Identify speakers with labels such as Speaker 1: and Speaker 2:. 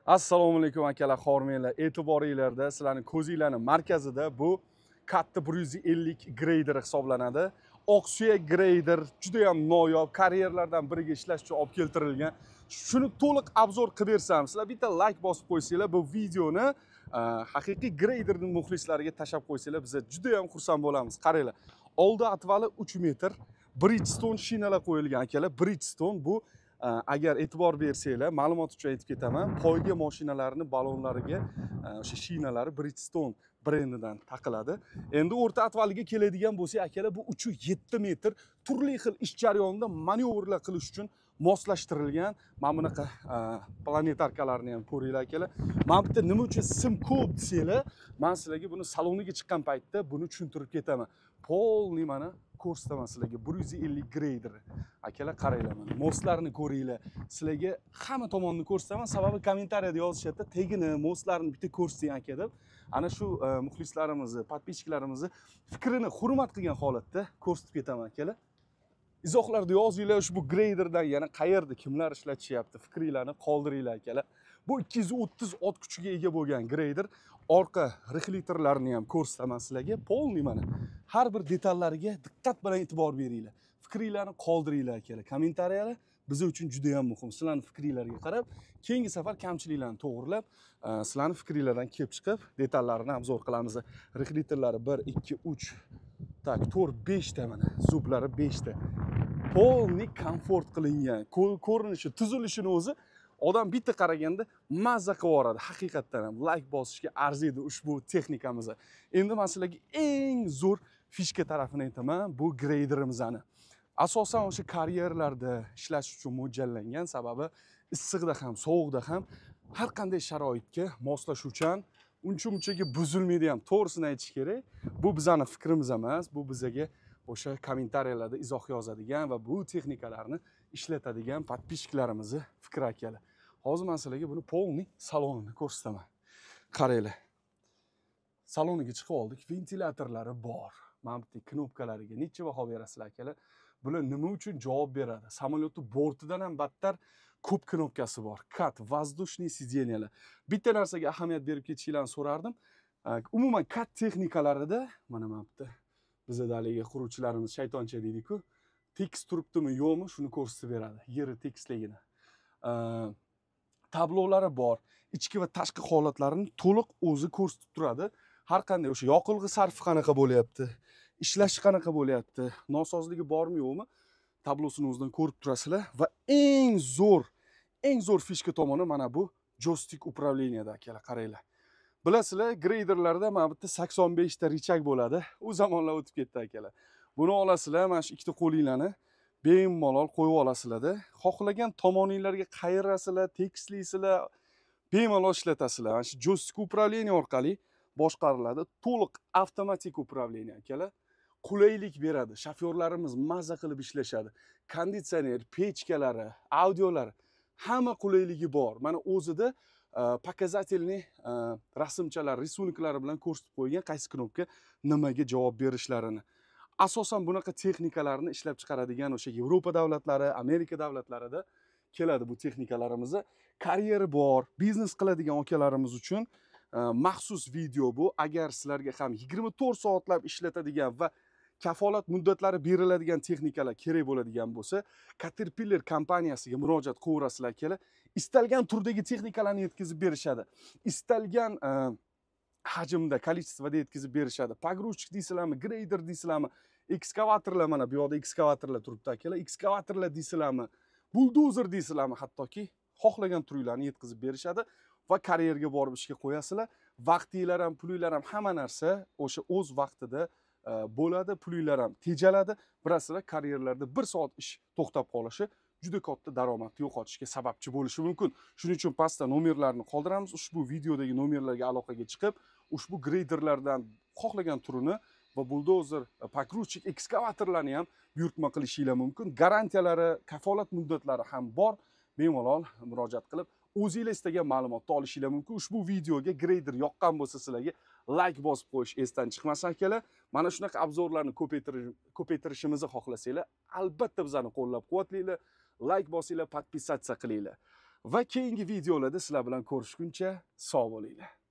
Speaker 1: Assalomu alaykum akalar, hormanglar. E'tiboringlarda, sizlarning ko'zinglarning markazida bu katta 150 greyder hisoblanadi. Oqsuyak greyder juda ham noyob, karyerlardan biriga ishlash uchun olib keltirilgan. Shuni to'liq obzor qilib bersam, sizlar bitta like bosib qo'ysanglar, bu videoni haqiqiy greyderning muxlislariga tashlab qo'ysanglar, biz juda ham xursand bo'lamiz. Qaranglar, oldi atvali 3 metr, Bridgestone shinalar qo'yilgan akalar. Bridgestone bu agar e'tibor bersanglar, ma'lumot uchun aytib ketaman, poyga mashinalarini ballonlariga o'sha shinalari Bridgestone brendidan taqiladi. Endi o'rta atvaliga keladigan bo'lsak akalar, bu 3.7 metr turli xil ish jarayonida manevrlar qilish uchun moslashtirilgan. Mana bunaqa planetarkalarni ham ko'ringlar akalar. Mana bu yerda nima uchun sim ko'p desanglar, men sizlarga buni saloniga chiqqan paytda buni tushuntirib ketaman. Polni mana ko'rsataman sizlarga 150 greyder. Akalar qaranglar, mana mostlarni ko'ringlar. Sizlarga hamma tomonni ko'rsataman, sababi kommentariyada yozishyapti, tegini mostlarni bitta ko'rsating aka deb. Ana shu muxlislarimizni, podpischiklarimizni fikrini hurmat qilgan holatda ko'rsatib ketaman akalar. Izohlarda yozinglar, ushbu greyderdan yana qayerda kimlar ishlatishyapti, fikringlarni qoldiringlar akalar. Bu 230 ot kuchiga ega bo'lgan greyder. Orqa rixlitorlarini ham ko'rsataman sizlarga. Polni mana har bir detallariga diqqat bilan e'tibor beringlar. Fikringlarni qoldiringlar akalar. Kommentariyalar biz uchun juda ham muhim. Sizlarning fikringlarga qarab, keyingi safar kamchiliklarni to'g'rilab, sizlarning fikringlardan kelib chiqib detallarini obzor qilamiz. Rixlitorlari 1 2 3 tak 4 5 ta, mana zublari 5 ta. Polni komfort qilingan. Ko'rinishi, tuzilishini o'zi odam bitta qaraganda mazza qilib yuboradi. Haqiqatdan ham like bosishga arziydi ushbu texnikamiz. Endi men sizlarga eng zo'r fishka tarafini aytaman, bu greyderimizni. Asosan o'sha karyerlarda ishlash uchun mo'ljallangan, sababi issiqda ham, sovuqda ham har qanday sharoitga moslashuvchan, uncha-munchaga buzilmaydi ham. To'g'risini aytish kerak, bu bizning fikrimiz emas, bu bizaga o'sha kommentariyalarda izoh yozadigan va bu texnikalarni ishlatadigan podpischiklarimizni fikri akalar. Hozir men sizlarga buni polni salonini ko'rsataman. Qaranglar. Saloniga chiqib oldik, ventilyatorlari bor. Mana bu knopkalariga necha baho berasizlar akalar? Bular nima uchun javob beradi? Samolyotning bortidan ham battar ko'p knopkasi bor. Kat, воздушный сиденьяlar. Bitta narsaga ahamiyat berib ketishinglarni so'rardim. Umuman kat texnikalarida mana bu yerda bizda haligi quruvchilarimiz shaytoncha deydi-ku, tekis turibdimi yo'qmi shuni ko'rsatib beradi, yeri tekisligini. Tablolari bor, ichki va tashqi holatlarini to'liq o'zi ko'rsatib turadi. Har qanday o'sha yoqilg'i sarfi qanaqa bo'lyapti, ishlashi qanaqa bo'lyapti, nosozligi bormi yo'qmi, tablosini o'zidan ko'rib turasizlar. Va eng zo'r fishka tomoni mana bu joystick управлениеda akalar, qaranglar. Bilasizlar, greyderlarda mana bu yerda 85 ta richag bo'ladi. U zamonlar o'tib ketdi akalar. Buni olasizlar, mana shu ikkita qo'linglarni bemalol qo'yib olasizlarda. Xohlagan tomoninglarga qayirasizlar, tekisliysizlar, bemalol ishlatasizlar. Mana shu joystick управление orqali boshqariladi. To'liq avtomatik управление akalar. Qulaylik beradi. Shofyorlarimiz mazza qilib ishlashadi. Konditsioner, pechkalari, audiolari, hamma qulayligi bor. Mana o'zida показательный rasmchalar, rисунклari bilan ko'rsatib qo'ygan qaysi knopka nimaga javob berishlarini. Asosan bunaqa texnikalarni ishlab chiqaradigan o'sha Yevropa davlatlari, Amerika davlatlarida keladi bu texnikalarimiz. Karyeri bor, biznes qiladigan akalarimiz uchun maxsus video bu. Agar sizlarga ham 24 soatlab ishlatadigan va kafolat muddatlari beriladigan texnikalar kerak bo'ladigan bo'lsa, Caterpillar kompaniyasiga murojaat qilaverasizlar akalar. Istalgan turdagi texnikalarni yetkazib berishadi. Istalgan hajmda, количествоda yetkazib berishadi. Pogruzchik deysizlarmi, greyder deysizlarmi, ekskavatorlar, mana bu yoqda ekskavatorlar turibdi akalar. Ekskavatorlar deysizlarmi, buldozer deysizlarmi, hattoki xohlagan turinglarni yetkazib berishadi va karyerga borib ishga qo'yasizlar. Vaqtinglar ham, pulinglar ham, hamma narsa o'sha o'z vaqtida bo'ladi, pulinglar ham tejaladi. Bilasizlar, karyerlarda 1 soat ish to'xtab qolishi juda katta daromadni yo'qotishga sababchi bo'lishi mumkin. Shuning uchun pastda nomerlarni qoldiramiz. Ushbu videodagi nomerlarga aloqaga chiqib, ushbu greyderlardan xohlagan turini va buldozer, pogruzchik, ekskavatorlarni ham buyurtma qilishinglar mumkin. Garantiyalari, kafolat muddatlari ham bor. Bemalol murojaat qilib, o'zinglar istagan ma'lumotni olishinglar mumkin. Ushbu videoga greyder yoqqan bo'lsa sizlarga like bosib qo'yish esdan chiqmasin akalar. Mana shunaqa obzorlarni ko'paytirishimizni xohlasanglar, albatta bizani qo'llab-quvvatlanglar, like bosinglar, podpisatsiya qilinglar. Va keyingi videolarda sizlar bilan ko'rishguncha sog' bo'linglar.